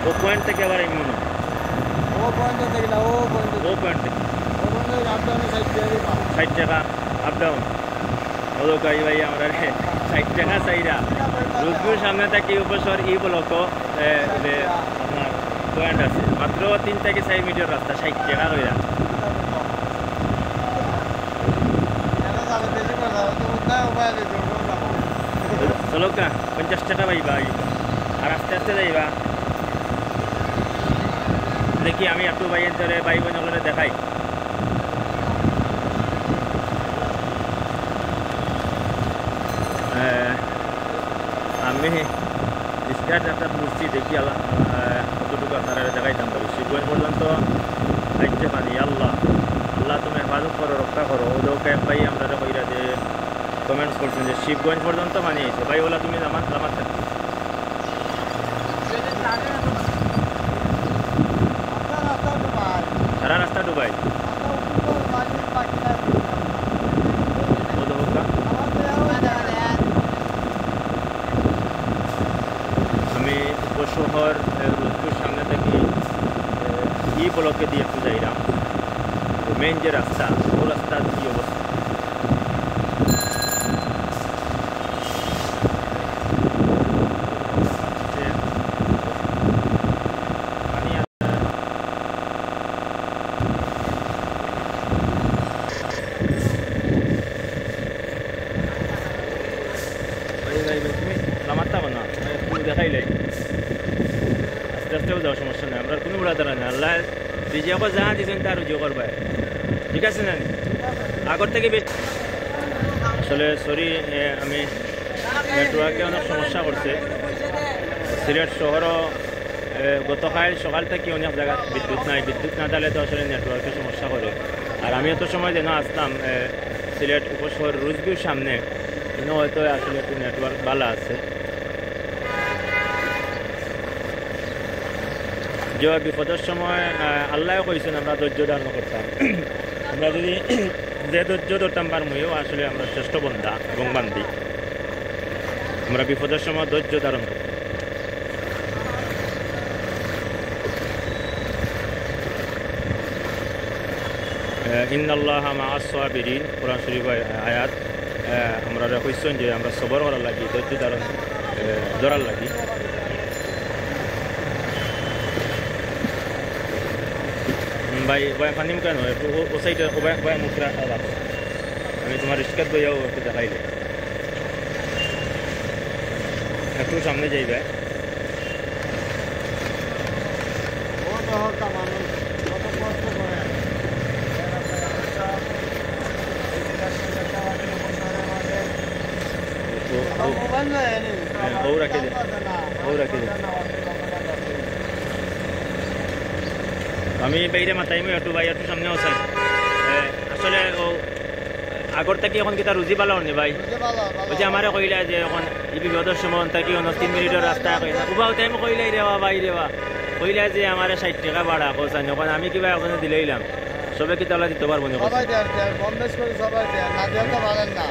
ও পয়েন্ট থাকি আবার আইমু না। ও পয়েন্ট থাকি না, ও পয়েন্ট থাকি। ও পয়েন্ট থাকি। ও পয়েন্ট থাকি আপ ডাউনে ষাইট টাকা। ষাইট টাকা আপ ডাউন। ও তো গাই ভাই, আমরা রে ষাইট টাকা চাইরা। রুজগুর সামনে থাকি উপশহর ই ব্লক, এ, যে আপনার পয়েন্ট আছে। মাত্র তিন থাকি চাইর মিনিটর রাস্তা, ষাইট টাকা কইরা। চলো কা, পঞ্চাশ টাকা পাইবা, আর আস্তে আস্তে যাইবা। দেখি আমি একটু ভাই এনতরে ভাই বোন অকলরে দেখাই। আহ, আমি স্ক্র্যাচ একটা তুলছি, দেখি আল্লাহ, আহ, কতটুকু আপনারারে দেখাইতাম পারি। শিবগঞ্জ পর্যন্ত আইছে পানি, আল্লাহ, আল্লাহ তুমি হেফাজত করো, রক্ষা করো। ও দেখো এক ভাই আমরারে কইরা যে কমেন্টস করছইন যে শিবগঞ্জ পর্যন্ত পানি আইছে। ভাই ওলা তুমি লামাত, লামাত থাকতে। সারা রাস্তা ডুবাই। ও দেখো কা। আমি উপশহর, এ, রুজগুর সামনে থাকি, এ, ই ব্লকে দিয়ে একটু যাইরাম। মেইন যে রাস্তা, ও রাস্তার কি অবস্থা? পানি আছে। ভাই, ভাই, ভাই, তুমি লামাত থাকো না, আমি একটু দেখাইলাই। আস্তে আস্তেও যাও, সমস্যা নাই, আমরা কোনো উড়া দাঁড়া না। আল্লাহ রিজিকো যা দিছইন, তার রুজি করবায়, ঠিক আছে না? আগর থাকি বেশি আসলে, সরি, এ, আমি নেটওয়ার্কে অনেক সমস্যা করছে। সিলেট শহরও, এ, গতকাল সকাল থাকি অনেক জাগাত বিদ্যুৎ নাই। বিদ্যুৎ না থাকলে তো আসলে নেটওয়ার্কে সমস্যা করে। আর আমি অত সময় যেন আসলাম, এ, সিলেট উপশহর রুজগুর সামনে, এনে হয়তো আসলে একটু নেটওয়ার্ক ভালা আছে। যে বিপদর সময়, আহ, আল্লায় কইছইন আমরা ধৈর্য ধারণ করতাম। আমরা যদি যে ধৈর্য ধরতাম পারমু, এও আসলে আমরা শ্রেষ্ঠ বন্দা এবং বান্দি। আমরা বিপদর সময় ধৈর্য ধারণ করতাম। আহ, ইন্নাল্লাহা মা'আস সাবিরিন, কোরআন শরীফ আয়-, আয়াত। আহ, আমরারে কইছইন যে আমরা সবর করার লাগি, ধৈর্য ধারণ, আহ, ধরার লাগি। উম, ভাই, ভাই, পানি মুখা নয়, একটু ও, ও সাইডে, ও ভাই, ভাই, মুখরা রাখো। আমি তোমার রিস্কাত বইয়াও একটু দেখাইলে। একটু সামনে যাইবে। ও তো হকা মানুষ, কত কষ্ট করে। ও, ও, ও। মোবাইল নাই, এনে। হ্যাঁ, ও রাখে দে। ও রাখে দে। আমি বাইরে মাতাইমু একটু, ভাই, একটু সামনে আছইন। এ, আসলে ও আগর থাকি এখন কিতা রুজি ভালা অর নি, ভাই? রুজি ভালা, ভালা। ওই যে আমারে কইলা যে এখন ই বিপদর সময় থাকি অনো তিন মিনিটর রাস্তা কইলা। উবাও টাইম কইলাই রে বা, ভাই রে বা। কইলা যে আমারে ষাইট টেকা ভাড়া কছাইন, এখন আমি কিবা একজনে দিলাইলাম। সবে কিতা ওলা দিতো পারবো নি সবাই কছাইন? দেয়, দেয়, কম বেশ করে সবাই দেয়। না দিলে তো পারেন না।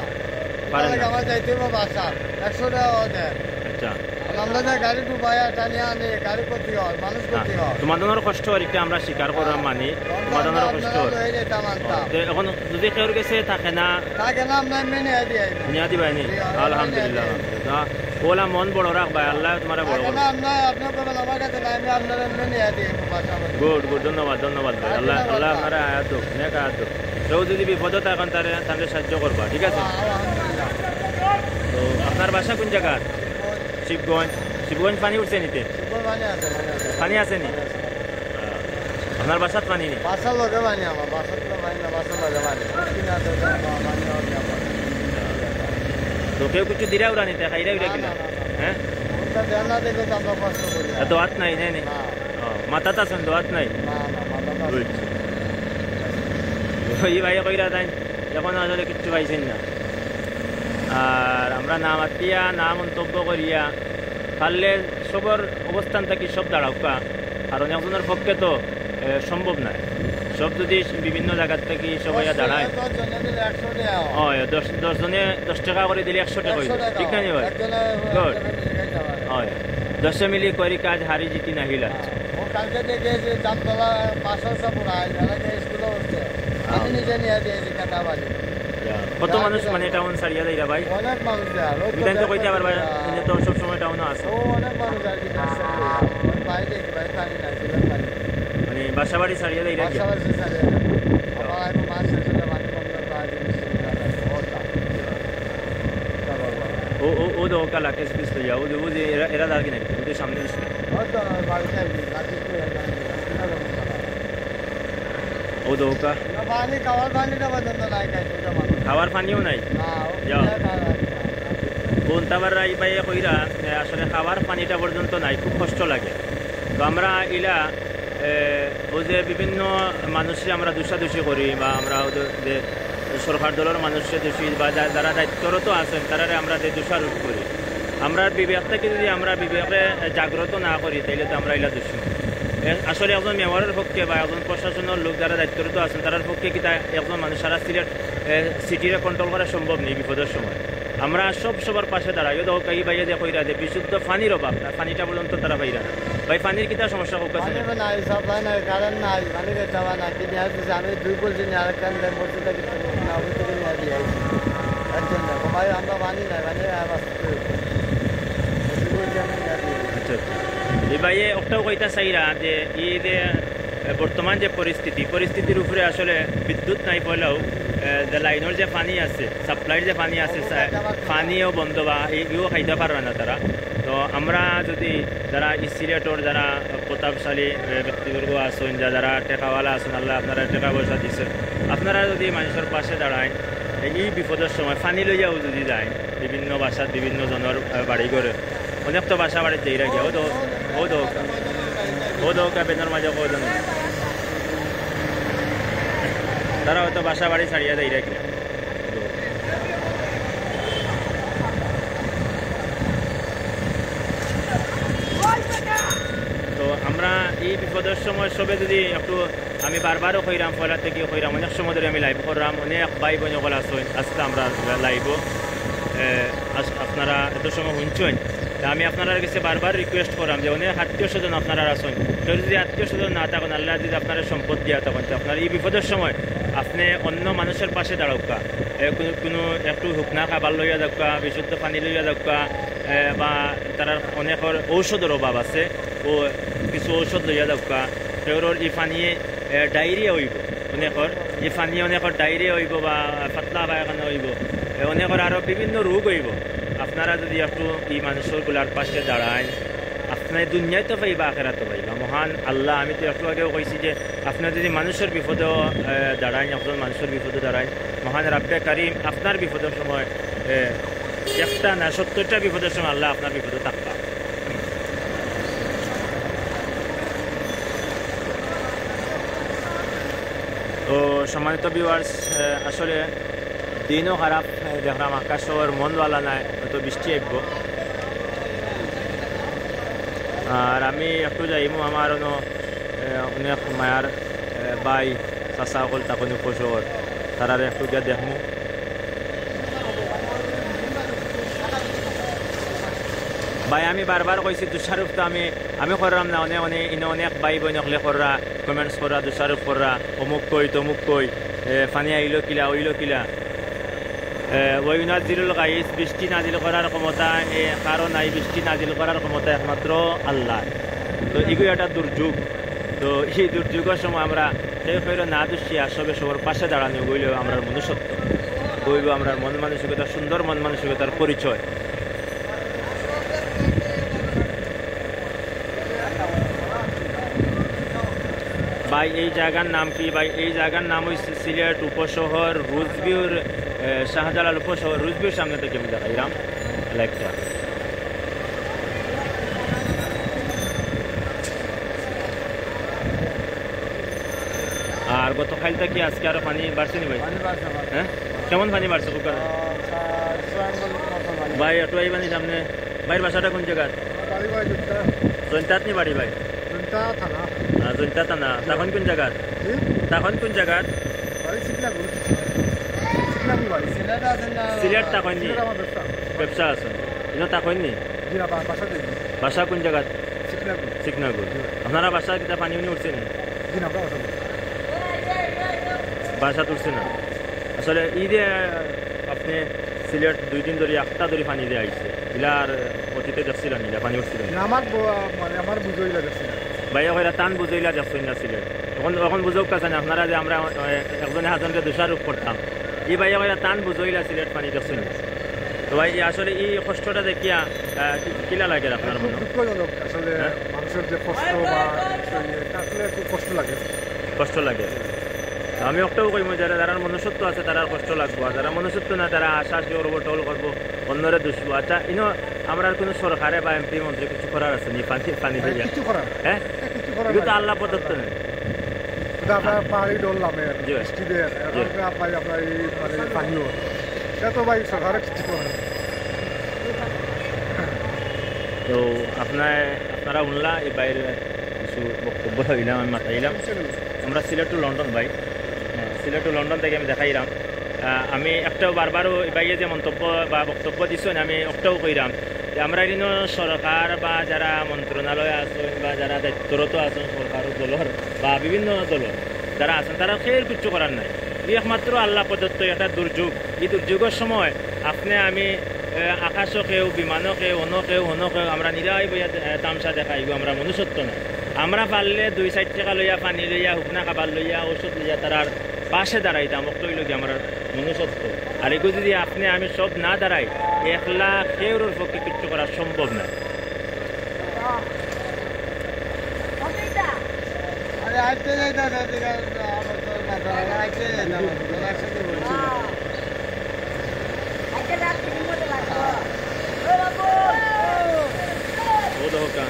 পারেন না। আমার যাইতে হইব বাসা। একশো টেকা দেয়। আচ্ছা। আর আমরা যে গাড়ি ডুবাইয়া টানিয়া আনি, গাড়ি ক্ষতি হয়, মানুষ ক্ষতি হয়। তোমার জন্য কষ্ট অর, একটা আমরা স্বীকার করার মানি। তোমার জন্য কষ্ট অর। লই যেতাম আনতাম। তে এখন যদি কেউর গেছে থাকে না, থাকে না, আমরা এমনি নিয়ে দিয়ে আইব। নিয়ে দিবায় নি? জি, আমরা আলহামদুলিল্লাহ। নিয়ে দিয়ে আইব। তা ওলা মন বড় রাখবায়, আল্লায় তোমারে বড় করবা। না, না, আপনি বলবেন আমার কাছে না, আমি আপনার এমনি নিয়ে দিয়ে আইব, বাসা বাসা। গুড, গুড, ধন্যবাদ, ধন্যবাদ ভাই। আল্লাহ, আল্লাহ আপনারে হায়াত দেউক, নেক হায়াত দেউক। কেউ যদি বিপদো থাকইন, তারে, তারে সাহায্য করবা, ঠিক আছে? আলহামদুলিল্লাহ। তো আপনার বাসা কোন জাগাত? শিবগঞ্জ। শিবগঞ্জ পানি উঠছে নি তে? শিবগঞ্জ পানি আছে, পানি আছে। পানি আছে নি? পানি আছে। আহ, আপনার বাসাত পানি নি? বাসার লগে পানি আমার, বাসার তো পানি না, বাসার লগে পানি। কিনা তো পানি আর না পানি। তো কেউ কিছু দিরা উরা নি তে, খাইরা উরা না, কিনা? না, না, না। হ্যাঁ? ওটা দেন না দেখে তো আমরা কষ্ট করি। তা দোয়াত নাই, নাই, নাই? না। ও, মাথাত আছইন, দোয়াত নাই? না, না, মাথাত আছে। বুঝছি। ওই ভাই কইরা তাইন, এখন আসলে কিচ্ছু পাইছইন না। আর আমরা না মাতিয়া, না মন্তব্য করিয়া, পারলে সবর অবস্থান থাকি সব দাঁড়াউক্কা। কারণ একজনর পক্ষে তো, এ, সম্ভব নায়। সব যদি বিভিন্ন জাগার থাকি সবাই দশ দাঁড়ায়। দশ জনে দিলে একশো টেকা হয়। হয়, দশ, দশ জনে দশ টেকা করি দিলে একশো টেকা অইব। একশো টেকা ঠিক না নি ভাই? একজনে গুড। একটা ফ্যামিলি খাইতে পারে। হয়। দশে মিলি করি কাজ, হারি জিতি নাহি লাজ। হ্যাঁ। ও কালকে যে গেছে জামতলা পাঁচশো সব উড়াই, এলাকায় স্কুলে উঠছে। হ্যাঁ। আমি নিজে নিয়ে দিয়েছি কাটা বাড়ি। ইয়া, কত মানুষ মানে টাউন ছাড়িয়া যাইরা ভাই? অনেক মানুষ যায়। ওই তো তুমি তাইন তো কইতে পারবা, ইয়া। তুমি তো সব সময় টাউনো আছো। ও অনেক মানুষ আর কি, ব্যবসা করে। ওই বাইরে কি ভাই, পানি নাই, সিলেট পানি। মানে বাসা বাড়ি ছাড়িয়া যাইরা কি? বাসা বাড়ি ছাড়িয়া যাইরা। ও। আমার আইবো মাস শেষ হলে পানি বন্ধ করা জিনিস সুবিধা আছে। ওটা। ও, ও, ও দেখো কালা কেস পিস লইয়া, ও যে, ও যে এরা, এরা দাঁড় কিনা, ও যে সামনে দিছে। ওই তো, বাড়িতে আইবি, বাকি তো এরা জানে না, কিনা যাবো তারা? ও দৌকা। না, পানি, খাওয়ার পানিটা পর্যন্ত নাই, খাইতে তো মানুষ। খাওয়ার পানিও নাই? না, ও যাও। কিনা খাওয়ার পানি? কোন তাবার রাই ভাইয়ে কইরা, এ, আসলে খাওয়ার পানিটা পর্যন্ত নাই, খুব কষ্ট লাগে। তো আমরা ইলা, এ, ও যে বিভিন্ন মানুষরে আমরা দোষাদোষি করি বা আমরা ও যে, যে সরকার দলর মানুষরে দোষী বা যা-, যারা দায়িত্বরত আছইন, তারারে আমরা যে দোষারোপ করি, আমরার বিবেক থাকি যদি আমরা বিবেকে জাগ্রত না করি, তাইলে তো আমরা ইলা দোষী। এ, আসলে একজন মেয়রর পক্ষে বা একজন প্রশাসনর লোক যারা দায়িত্বরত আছইন, তারার পক্ষে কিতা একজন মানুষ সারা সিলেট, এ, সিটিরে কন্ট্রোল করা সম্ভব নি বিপদর সময়? আমরা সব সবার পাশে দাঁড়াই। ও দেখো, এই ভাইয়ে যে কইরা যে বিশুদ্ধ পানির অভাব, না, পানিটা পর্যন্ত তারা পাইরা না। ভাই, পানির কিতা সমস্যা হোক আছে? পানি নাই, সাপ্লাই নাই, কারেন্ট নাই, পানি খাইতে পারে না, কি নিয়ে আসতেছে? আমি দুই বলছি নি, আরেকখান দেন বলছি, তা কিছু না, ওই থেকে নিয়ে দিয়ে আইছি। একজন দেখো, ভাই, আমরা পানি নাই, পানি আর আসতে হইবে। দুই বলছি আমি নিয়ে দিয়ে আইছি। আচ্ছা, আচ্ছা। এই ভাইয়ে একটাও কইতা চাইরা যে এই যে, এ, বর্তমান যে পরিস্থিতি, পরিস্থিতির উপরে আসলে বিদ্যুৎ নাই বলেও, এ, যে লাইনের যে পানি আছে, সাপ্লাইর যে পানি আছে, সা-, পানিও বন্ধ বা এই, ইও খাইতে পাররা না তারা। তো আমরা যদি যারা ই সিলেটর যারা প্রতাপশালী, এ, ব্যক্তিবর্গ আছইন, যা-, যারা টেকাওয়ালা আছইন, আল্লায় আপনারারে টেকা পয়সা দিছইন, আপনারা যদি মানুষর পাশে দাঁড়াইন, এই বিপদর সময় পানি লইয়াও যদি যাইন, বিভিন্ন বাসাত বিভিন্ন জনর, এ, বাড়ি ঘরে, অনেক তো বাসা বাড়িত যাইরা গিয়া, ও দো, ও দো, ও দো, ক্যাবিনের মাঝে কয়জন। তারা হয়তো বাসা বাড়ি ছাড়িয়া যাইরা গিয়া। বিপদর সময় সবে যদি একটু, আমি বারবারও কইরাম, পয়লা থাকিও কইরাম, অনেক সময় ধরি আমি live কররাম, অনেক ভাই বইন অকল আছইন, আজকে আমরার live-ও, এ, আজ আপনারা এত সময় হুনছইন। তে আমি আপনারার গেছে বারবার request কররাম যে অনেক আত্মীয় স্বজন আপনারার আছইন, কেউ যদি আত্মীয় স্বজন না থাকইন, আল্লায় যদি আপনারে সম্পদ দিয়া থাকইন, তে আপনার ই বিপদর সময় আপনে অন্য মানুষর পাশে দাঁড়াউক্কা। এ, কুনু, কুনু একটু হুকনা খাবার লইয়া যাউক্কা, বিশুদ্ধ পানি লইয়া যাউক্কা, এ, বা তারার অনেকর ঔষধর অভাব আছে, অউ কিছু ঔষধ লইয়া যাউক্কা। কেউরর ই পানিয়ে, এ, diarrhea অইবো, অনেকর ই পানিয়ে অনেকর diarrhea অইবো বা পাতলা পায়খানা অইবো, এ, অনেকর আরো বিভিন্ন রোগ অইবো। আপনারা যদি একটু ই মানুষর গুলার পাশে দাঁড়াইন, আপনে দুনিয়াত তো পাইবা, আখেরাত তো পাইবা। মহান আল্লাহ, আমি তো একটু আগেও কইছি যে আপনে যদি মানুষর বিপদে, এ, দাঁড়াইন, একজন মানুষর বিপদে দাঁড়াইন, মহান রাব্বে কারিম আপনার বিপদর সময়, এ, একটা না, সত্তরটা বিপদর সময় আল্লাহ আপনার বিপদে থাকবা। তো সম্মানিত viewers, এ, আসলে দিনও খারাপ, এ, দেখরাম আকাশর মন ভালা নাই, হয়তো বৃষ্টি আইবো। আর আমি একটু যাইমু আমার অনো, এ, অনেক মায়ার, এ, ভাই, চাচা অকল থাকইন উপশহর, তারারে একটু গিয়া দেখমু। ভাই, আমি বারবার কইছি, দোষারোপ তো আমি, আমি কররাম না, অনেক, অনেক, ইনো অনেক ভাই বইন অকলে কররা, comments কররা, দোষারোপ কররা, অমুক কই, তমুক কই, এ, পানি আইলো কিলা, অইলো কিলা। এ, ওয়া ইউনাজ্জিলুল গাইস, বৃষ্টি নাজিল করার ক্ষমতা, এ, কারো নাই, বৃষ্টি নাজিল করার ক্ষমতা একমাত্র আল্লাহ। তো ইগু একটা দুর্যোগ। তো ই দুর্যোগর সময় আমরা কেউ কেউরে না দুষিয়া সবে সবর পাশে দাঁড়ানি অইলো আমরার মনুষ্যত্ব, অইলো আমরার মন মানসিকতা, সুন্দর মন মানসিকতার পরিচয়। ভাই, এই জাগার নাম কি? ভাই, এই জাগার নাম অইছে সিলেট উপশহর রুজভিউর, এ, শাহজালাল উপশহর রুজভিউর সামনে থাকি আমি দেখাইরাম live-টা। আর গতকাইল থাকি আজকে আরো পানি বাড়ছে নি ভাই? পানি বাড়ছে, বাড়ছে। হ্যাঁ? কেমন পানি বাড়ছে কুকারে? আহ, ছয়, ছয় আঙ্গুল মতো পানি। ভাই, একটু আইবা নি সামনে। ভাইর বাসাটা কোন জাগাত? বাড়ি ভাই জৈন্তা। জৈন্তাত নি বাড়ি ভাই? জৈন্তা থানা। আহ, জৈন্তা থানা। থাকইন কোন জাগাত? জি? থাকইন কোন জাগাত? বাড়ি শিবলাগুল। শিবলাগুল বাড়ি। সিলেট আছইন না? সিলেট থাকইন নি? সিলেট আমার ব্যবসা। ব্যবসা আছে। ইনো থাকইন নি? জি না, বা-, বাসা দেই। বাসা কোন জাগাত? শিবলাগুল। শিবলাগুল। জি। আপনারা বাসা কিতা পানি উনি উঠছে নি? জি না, আমরা বাসা দেই। বাসা তুলছে না। আসলে ই যে আপনে সিলেট দুই দিন ধরি, একটা ধরি পানি যে আইছে, ইলা আর অতীতে দেখছিলা নি, ইলা পানি উঠছিল নি? না, আমার ব-, মানে, আমার বুঝো ইলা দেখছি না। ভাইয়ে কইরা তান বুঝো ইলা দেখছইন না সিলেট। অখন, অখন বুঝউক্কা চাইন আপনারা যে আমরা, এ, একজনে আরকজনরে দোষারোপ করতাম। ই ভাইয়ে কইরা তান বুঝো ইলা সিলেট পানি দেখছইন না। তো ভাই, ই আসলে ই কষ্টটা দেখিয়া, আহ, কি-, কিলা লাগের আপনার মনো? খুব দুঃখজনক আসলে। হ্যাঁ? মানুষর যে কষ্ট বা ইয়ে, এটা আসলে খুব কষ্ট লাগে। কষ্ট লাগে। আমি অকটাউ কইমু, যারা, যারার মনুষ্যত্ব আছে, তারার কষ্ট লাগবো, আর যারা মনুষ্যত্ব না, তারা আশাআশি করবো, টল করবো, অন্যরে দুষবো। আচ্ছা, ইনো আমরার কুনু সরকারে বা এমপি মন্ত্রী কিছু করার আছে নি? পানি, পানি ভাই, দিয়া। কিছু করার নাই। হ্যাঁ? কিছু করার নাই। ইগু তো আল্লাহ প্রদত্ত নায়। ইটা আপনার পাহাড়ি ঢল নামে আর জি ভাই। বৃষ্টি দের, জি। এখন তো ভাই আপনার এই মানে পানিও। ইটা তো ভাই সরকারে কিছু করার নাই। তো আপনার, আপনারা হুনলা ই ভাইর কিছু বক্তব্য লইলাম, আমি মাতাইলাম। আমরা সিলেট to লন্ডন ভাই, হ্যাঁ, সিলেট to লন্ডন থাকি আমি দেখাইরাম। আহ, আমি অকটাউ বারবারও ই ভাইয়ে যে মন্তব্য বা বক্তব্য দিছইন, আমি অকটাউ কইরাম যে আমরার ইনো সরকার বা যারা মন্ত্রণালয় আছইন বা যারা দায়িত্বরত আছইন সরকার দলর বা বিভিন্ন দলর যারা আছইন, তারার কেউর কিচ্ছু করার নাই। ই একমাত্র আল্লাহ প্রদত্ত একটা দুর্যোগ। ই দুর্যোগর সময় আপনে আমি, এ, আকাশো কেউ, বিমানো কেউ, অনো কেউ, হনো কেউ, আমরা নিরাই বইয়া, এ, তামশা দেখাইবো, আমরা মনুষ্যত্ব নায়। আমরা পারলে দুই চাইর টেকা লইয়া, পানি লইয়া, হুকনা খাবার লইয়া, ঔষধ লইয়া তারার পাশে দাঁড়াইতাম, অকটাউ অইলো গি আমরার মনুষ্যত্ব। আর ইগু যদি আপনে আমি সব না দাঁড়াই, একলা কেউরর পক্ষে কিচ্ছু করা সম্ভব নায়। আরে, আইতে যাইতাম, এদিকে আবার তোর মাথা, আইতে যাইতাম, তোর একসাথে বলছি। ও দেখো কা।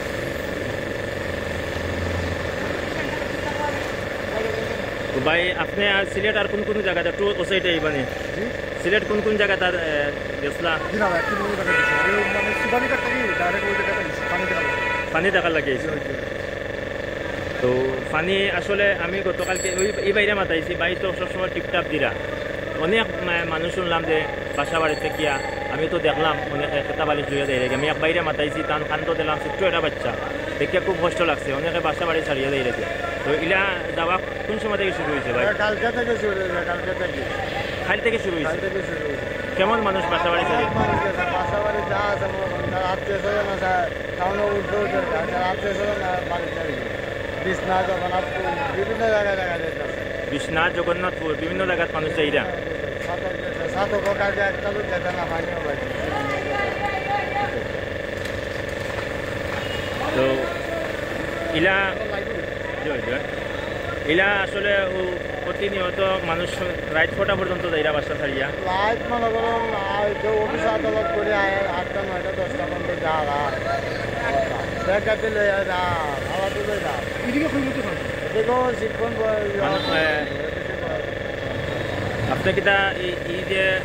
তো ভাই, আপনে আর সিলেট আর কুন কুন জাগাত, একটু ও সাইডে আইবা নি? জি? সিলেট কুন কুন জাগাত আর, এ, গেছলা? জি না ভাই, একটু দূরে জাগাত গেছি। এই মানে সুবানীঘাট থাকি direct ওই জাগাত আইছি, পানি দেখার লাগি। পানি দেখার লাগি আইছি। জি, জি। তো পানি আসলে আমি গতকালকে ওই, এই বাইরে মাতাইছি, বাড়ি তো সবসময় টিপটাপ দিরা। অনেক মা-, মানুষ শুনলাম যে বাসা বাড়িত গিয়া, আমি তো দেখলাম অনেকে খেতা বালিশ লইয়া দেয়। আমি এক বাইরে মাতাইছি, তান কান্দো দিলাম, ছোট্ট একটা বাচ্চা, দেখিয়া খুব কষ্ট লাগছে। অনেকে বাসা বাড়ি ছাড়িয়া দেয় রেখে। তো ইলা যাওয়া কোন সময় থেকে শুরু হয়েছে ভাই? ওরা কালকে থেকে শুরু হয়েছে, কালকে থেকে। কাল থেকে শুরু হয়েছে? কাল থেকে শুরু হয়েছে। কেমন মানুষ বাসা বাড়ি ছাড়িয়ে? অনেক মানুষ গেছে, বাসা বাড়ি যা আছে মনে করেন, তার আত্মীয় স্বজন আছে, কারণ উঠতে উঠতে, তার আত্মীয় স্বজন আর বাড়ি ছাড়িয়ে। বিশ্বনাথ, জগন্নাথপুর, বিভিন্ন জায়গায় দেখা যাইতেছে। বিশ্বনাথ, জগন্নাথপুর, বিভিন্ন জায়গার মানুষ যাইরা। সাতক যেতে, সাতকও কাজে একটা লোক যেতে না পানি হবে। তো ইলা, জয় জয়। ইলা আসলে ও প্রতিনিয়ত মানুষ রাইত কটা পর্যন্ত যাইরা বাসা ছাড়িয়া? রাইত মনে করো, আর কেউ অফিস আদালত করে আয়, আটটা, নয়টা, দশটা পর্যন্ত যা রাত। ব্যাগ গাড়ি লইয়া যা, ভাড়া তুলে যা। এদিকে কই মতো হয়? এদিকেও শিক্ষণ বয়-, মানুষ, এ, বেশি বয়-, আপনি কিতা এই, এই যে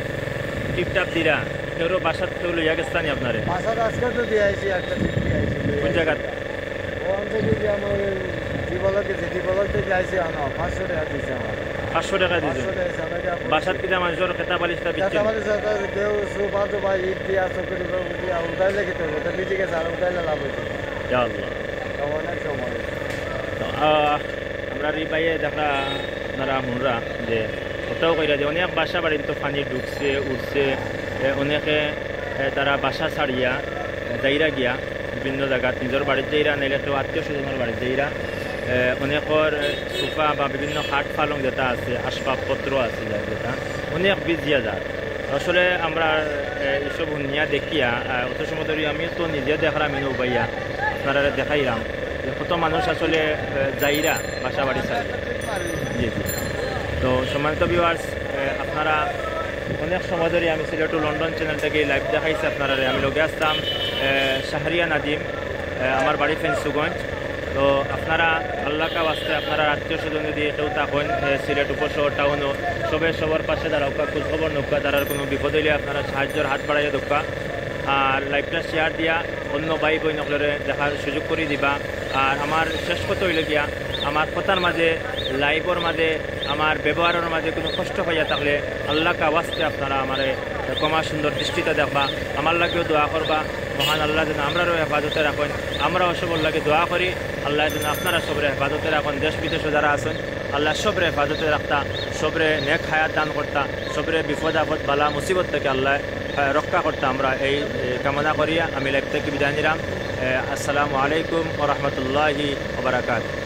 টিপটাপ দিরা, কেউরও বাসাত কেউ লইয়া গেছে নি আপনারে? বাসাত আজকে তো দিয়ে আইছি, একটা টিপ দিয়ে আইছি। কোন জায়গাত? ওখান থেকে যে আমার ওই ডিবলক গেছে, ডিবলক থেকে আইছি, আনো, পাঁচশো টাকা দিছে আমার। পাঁচশো টাকা দিছে? পাঁচশো টাকা দিছে, আমাকে আর বাসাত কিতা মানুষের খেতা বালিশটা বিচ্ছেন? খেতা বালিশ আছে, কেউ সোফা টোফা ইট দিয়া, চকুর উপর দিয়া, উঠাইলে কি করবো? ওটা ভিজে গেছে, আর উঠাইলে লাভ হইতো না। ইয়া আল্লাহ। তো অনেক সময়। তো, আহ, আমরা রি ভাইয়ে দেখা আপনারা হুনরা যে ওটাও কইরা যে অনেক বাসা বাড়িত তো পানি ঢুকছে, উঠছে, এ, অনেকে, এ, তারা বাসা ছাড়িয়া, এ, যাইরা গিয়া বিভিন্ন জায়গাত নিজের বাড়িত যাইরা, নাইলে কেউ আত্মীয় স্বজনের বাড়িত যাইরা, এ, অনেকর, এ, সোফা বা বিভিন্ন খাট পালং যেটা আছে, আসবাবপত্র আছে যা-, যেটা অনেক ভিজিয়া যায়। আসলে আমরা, এ, এইসব হুনিয়া দেখিয়া, আ, অত সময় ধরে আমি তো নিজে দেখলাম, এনে উবাইয়া আপনারা দেখাইলাম যে কত মানুষ আসলে, এ, যাইরা বাসা বাড়ি ছাড়ি। জি, জি। তো সম্মানিত ভিউয়ার্স, এ, আপনারা অনেক সময় ধরে আমি সিলেট টু লন্ডন চ্যানেল থেকে লাইভ দেখাইছি আপনারা, আমি লগে আসতাম, এ, শাহরিয়া নাদিম, এ, আমার বাড়ি ফেঞ্চুগঞ্জ। তো আপনারা আল্লাহ কা ওয়াস্তে আপনারা আত্মীয় স্বজন যদি কেউ থাকেন, এ, সিলেট উপশহর টাউনও, সবে সবার পাশে দাঁড়াউক্কা, খোঁজ খবর নৌক্কা, তারার কোনো বিপদ হইলে আপনারা সাহায্যর হাত বাড়াইয়া দৌক্কা। আর লাইভটা শেয়ার দিয়া অন্য ভাই বইন অকলরে দেখার সুযোগ করি দিবা। আর আমার শেষ কথা হইল গিয়া, আমার কথার মাঝে, লাইভর মাঝে, আমার ব্যবহারের মাঝে কোনো কষ্ট হইয়া থাকলে আল্লাহ কা ওয়াস্তে আপনারা আমারে ক্ষমা সুন্দর দৃষ্টিতে দেখবা, আমার লাগিও দোয়া করবা। মহান আল্লাহ যেন আমরারও হেফাজতে রাখেন, আমরাও সবর লাগি দোয়া করি। আল্লাহ যেন আপনারা সবরে হেফাজতে রাখেন, দেশ বিদেশে যারা আছেন, আল্লাহ সবরে হেফাজতে রাখতা, সবরে নেক হায়াত দান করতা, সবরে বিপদ আপদ বালা মুসিবত থেকে আল্লাহ, আহ, রক্ষা করতা। আমরা এই, এ, কামনা করিয়া আমি লাইভ থেকে বিদায় নিলাম। এ, আসসালামু আলাইকুম ওয়া রাহমাতুল্লাহি ওয়া বারাকাতুহু।